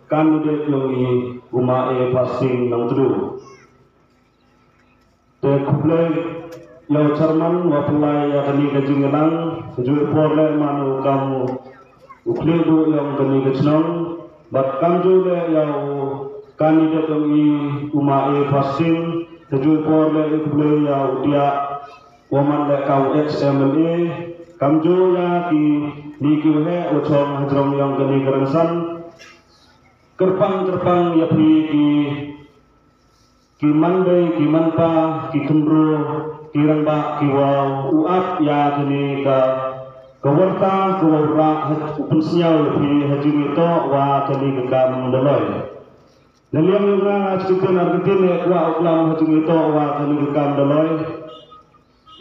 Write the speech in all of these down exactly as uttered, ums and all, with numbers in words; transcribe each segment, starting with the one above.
Candidate yong i u Ma A Fasting Nongtdu. Te khublei ïa u chairman wa pynlai ïa kane ka jingïalang, ha juh i por leh man u kam u khlieh duh yong kane ka chnong, bad kamjooh leh ïa u candidate yong i u Ma A Fasting, ha juh i por leh i khublei ïa u Diah wa man leh kam u ex M L A, kamjooh ïa kine ki waheh wa chong hajrong yong kane ka rynsan. Kyrpang kyrpang ïa phi ki, ki manbei, ki manpa, ki khynroo, ki rangbah, ki waw, u ap ïa kane ka, ka warta, ka warta, ha, u pynsngew ïa phi ha jingïatoh wa kane ka kam Dolloi. Na liang yong nga, nga shu ktien ar ktien, eh, kwah u klam ha jingïatoh wa kane ka kam Dolloi.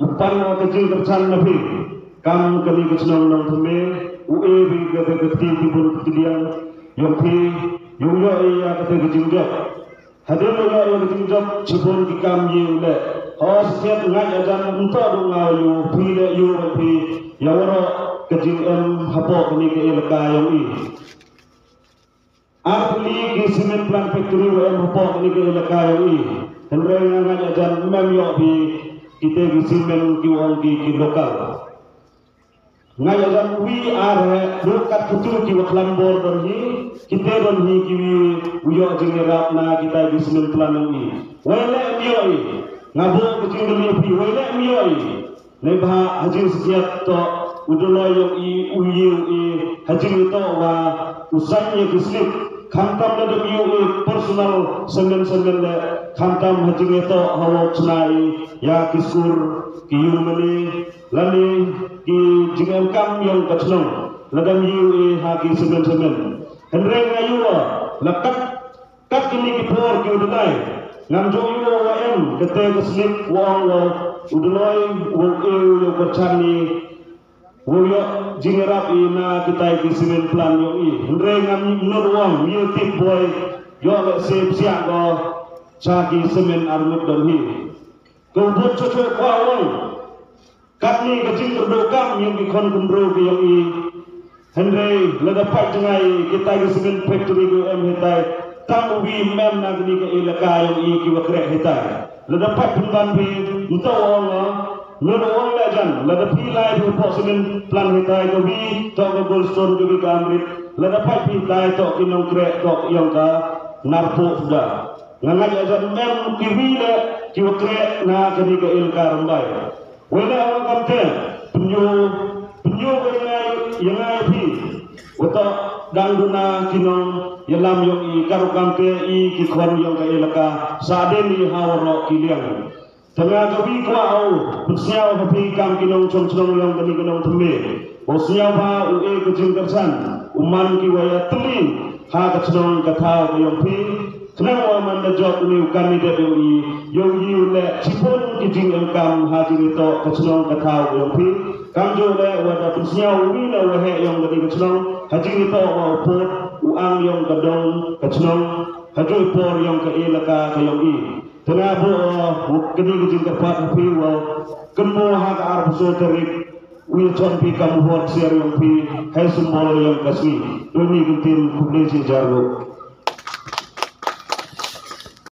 U pan ka jingkyrchan na phi, kam kane ka chnong Nongthymme, u e phi kata ka kti ki bun ki liang yong phi, u ïoh ïa kata ka jingjop. Hadien u ïoh ïa ka jingjop, shibun ki kam ïa u leh. Hooid, sngewbha ngait hajan, ym toh du nga ïa u, phi leh ïa u, phi ïa waroh ka jingem hapoh kane ka elaka yong i. Ar tylli ki cement plant factory wa em hapoh kane ka elaka yong i. Hynrei nga ngait hajan ym em ïoh phi kita ki cement ki wa ong ki, ki local. Ngait hajan wi ar heh, dooh kat kito ki wa khlam bor don hi, kita don hi kiwi u ïoh jingïarap na kita ki cement plant yong i. Wei leh ym ïoh i. Nga buh ka jingkylli phi, wei leh ym ïoh i. Neibhah ha jingshisha toh u Dolloi yong i u ïoh i ha jingïatoh wa u sign ïa ki slip. Khamtam lada ym ïoh i personal cement cement leh, khamtam ha jingïatoh ha wa u chna i ïa ki skur, ki ïingmane, lane ki jingemkam yong ka chnong, lada ym ïoh i ha ki cement cement. Hynrei nga ïoh la kat Kat kine ki por ki u dei, ngam ju ïoh wa em kata ka slip wa ong wa u Dolloi wa u e u ïoh kyrchan i wa u ïoh jingïarap i na kitai ki cement plant yong i. Hynrei ngam nud wa ong, ïoh tip boi, ïoh leh sep siang ko cha ki cement arngut don hi. Ka u bud chocho kwah wa ong. Katne ka jingkyrduh kam yong ki khon khynroo ki yong i. Hynrei lada pait jngai kitai ki cement factory ki em hitai, tang uwi mem na kine ka elaka yong i ki wa kreh hitai. Lada pait pynban phi, nto ong, nto ong la jan, lada phi lai phi pok cement plant hitai ka wi, to ka Goldstone ka wi ka Amrit, lada pait phi hitai to ki nongkreh to yong ka Narpuh suda. Nga ngait la jan mem ki wi le ki wa kreh na kine ka elaka Rymbai. Wei na ong kamte, pynïoh, pynïoh wei ngai, ïa ngai phi. Wa toh dang duna ki nongïalam yong i, ka ruh kamte i ki khon yong ka elaka, sa den i ha waroh ki liang. Tang nga ka wi kwah u pynsngew ha phi kam ki nongchong chnong yong kane ka Nongthymme. Wa u sngewbha u e ka jingkyrchan, u man ki wa ïatylli ha ka chnong ka thaw ka yong phi. Khnang wa man da jop une u candidate yong i, yong i u leh chipon ki jingemkam ha jingïatoh ka chnong ka thaw ka yong phi. Kamjooh leh wa da pynsngew u wi na u waheh yong kane ka chnong ha jingïatoh wa u pud u ang yong ka dong ka chnong ha juh i por yong ka elaka ka yong i. Te nga buh, uh, kane ka jingkyrpad ha phi wa kynmaw ha ka arphew saw tarik u ïachon phi kam u hor ksiar yong phi ha i symbol yong ka sngi. Doni ka ktien, khublei shihajar nguh.